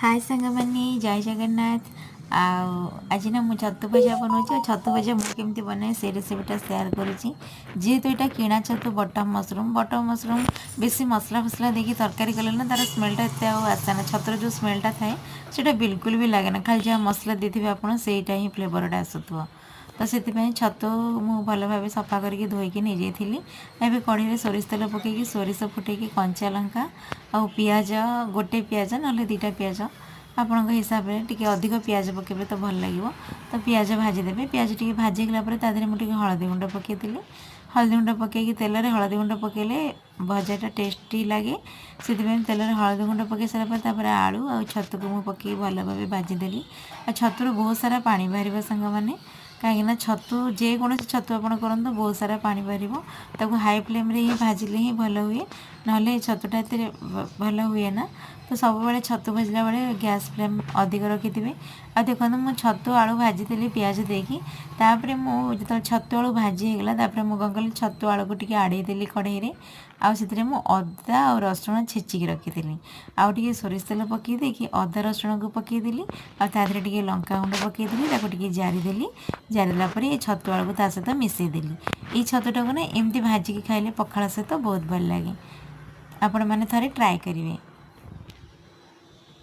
ହାଏ ସାଙ୍ଗମାନେ, ଜୟ ଜଗନ୍ନାଥ। ଆଉ ଆଜି ନା ମୁଁ ଛତୁ ଭଜା ବନାଉଛି। ଆଉ ଛତୁ ଭଜା ମୁଁ କେମିତି ବନାଏ, ସେ ରେସିପିଟା ସେୟାର କରୁଛି। ଯେହେତୁ ଏଇଟା କିଣା ଛତୁ, ବଟମ୍ ମସରୁମ୍। ବଟମ୍ ମସରୁମ୍ ବେଶୀ ମସଲା ଫସଲା ଦେଇକି ତରକାରୀ କଲେ ନା ତା'ର ସ୍ମେଲଟା ଏତେ ଆଉ ଆସେ ନା। ଛତୁର ଯେଉଁ ସ୍ମେଲଟା ଥାଏ, ସେଇଟା ବିଲକୁଲ ବି ଲାଗେ ନା। ଖାଲି ଯାହା ମସଲା ଦେଇଥିବେ ଆପଣ, ସେଇଟା ହିଁ ଫ୍ଲେଭରଟା ଆସୁଥିବ। ତ ସେଥିପାଇଁ ଛତୁ ମୁଁ ଭଲ ଭାବେ ସଫା କରିକି ଧୋଇକି ନେଇଯାଇଥିଲି। ଏବେ କଢ଼େଇରେ ସୋରିଷ ତେଲ ପକାଇକି, ସୋରିଷ ଫୁଟେଇକି, କଞ୍ଚା ଲଙ୍କା ଆଉ ପିଆଜ, ଗୋଟେ ପିଆଜ ନହେଲେ 2ଟା ପିଆଜ, ଆପଣଙ୍କ ହିସାବରେ ଟିକେ ଅଧିକ ପିଆଜ ପକାଇବେ ତ ଭଲ ଲାଗିବ। ତ ପିଆଜ ଭାଜିଦେବେ। ପିଆଜ ଟିକେ ଭାଜିଗଲା ପରେ ତା ଦେହରେ ମୁଁ ଟିକେ ହଳଦୀ ଗୁଣ୍ଡ ପକାଇଥିଲି। ହଳଦୀ ଗୁଣ୍ଡ ପକାଇକି, ତେଲରେ ହଳଦୀ ଗୁଣ୍ଡ ପକାଇଲେ ଭଜାଟା ଟେଷ୍ଟି ଲାଗେ। ସେଥିପାଇଁ ତେଲରେ ହଳଦୀ ଗୁଣ୍ଡ ପକାଇ ସାରିଲା ପରେ, ତାପରେ ଆଳୁ ଆଉ ଛତୁକୁ ମୁଁ ପକାଇକି ଭଲ ଭାବେ ଭାଜିଦେଲି। ଆଉ ଛତୁରୁ ବହୁତ ସାରା ପାଣି ବାହାରିବ ସାଙ୍ଗମାନେ, କାହିଁକିନା ଛତୁ, ଯେକୌଣସି ଛତୁ ଆପଣ କରନ୍ତୁ, ବହୁତ ସାରା ପାଣି ବାହାରିବ। ତାକୁ ହାଇ ଫ୍ଲେମ୍ରେ ହିଁ ଭାଜିଲେ ହିଁ ଭଲ ହୁଏ, ନହେଲେ ଛତୁଟା ଏତେ ଭଲ ହୁଏ ନା। ତ ସବୁବେଳେ ଛତୁ ଭାଜିଲା ବେଳେ ଗ୍ୟାସ୍ ଫ୍ଲେମ୍ ଅଧିକ ରଖିଥିବେ। ଆଉ ଦେଖନ୍ତୁ, ମୁଁ ଛତୁ ଆଳୁ ଭାଜିଥିଲି ପିଆଜ ଦେଇକି। ତାପରେ ମୁଁ ଯେତେବେଳେ ଛତୁ ଆଳୁ ଭାଜି ହେଇଗଲା, ତାପରେ ମୁଁ କ'ଣ କଲି, ଛତୁ ଆଳୁକୁ ଟିକେ ଆଡ଼େଇ ଦେଲି କଢ଼େଇରେ। ଆଉ ସେଥିରେ ମୁଁ ଅଦା ଆଉ ରସୁଣ ଛେଚିକି ରଖିଥିଲି। ଆଉ ଟିକେ ସୋରିଷ ତେଲ ପକାଇ ଦେଇକି ଅଦା ରସୁଣକୁ ପକାଇଦେଲି। ଆଉ ତା ଦେହରେ ଟିକେ ଲଙ୍କା ଗୁଣ୍ଡ ପକାଇଦେଲି। ତାକୁ ଟିକେ ଜାରିଦେଲି। ଜାରିଲା ପରେ ଏ ଛତୁ ଆଳୁକୁ ତା ସହିତ ମିଶାଇ ଦେଲି। ଏଇ ଛତୁଟାକୁ ନା ଏମିତି ଭାଜିକି ଖାଇଲେ ପଖାଳ ସହିତ ବହୁତ ଭଲ ଲାଗେ। ଆପଣମାନେ ଥରେ ଟ୍ରାଏ କରିବେ।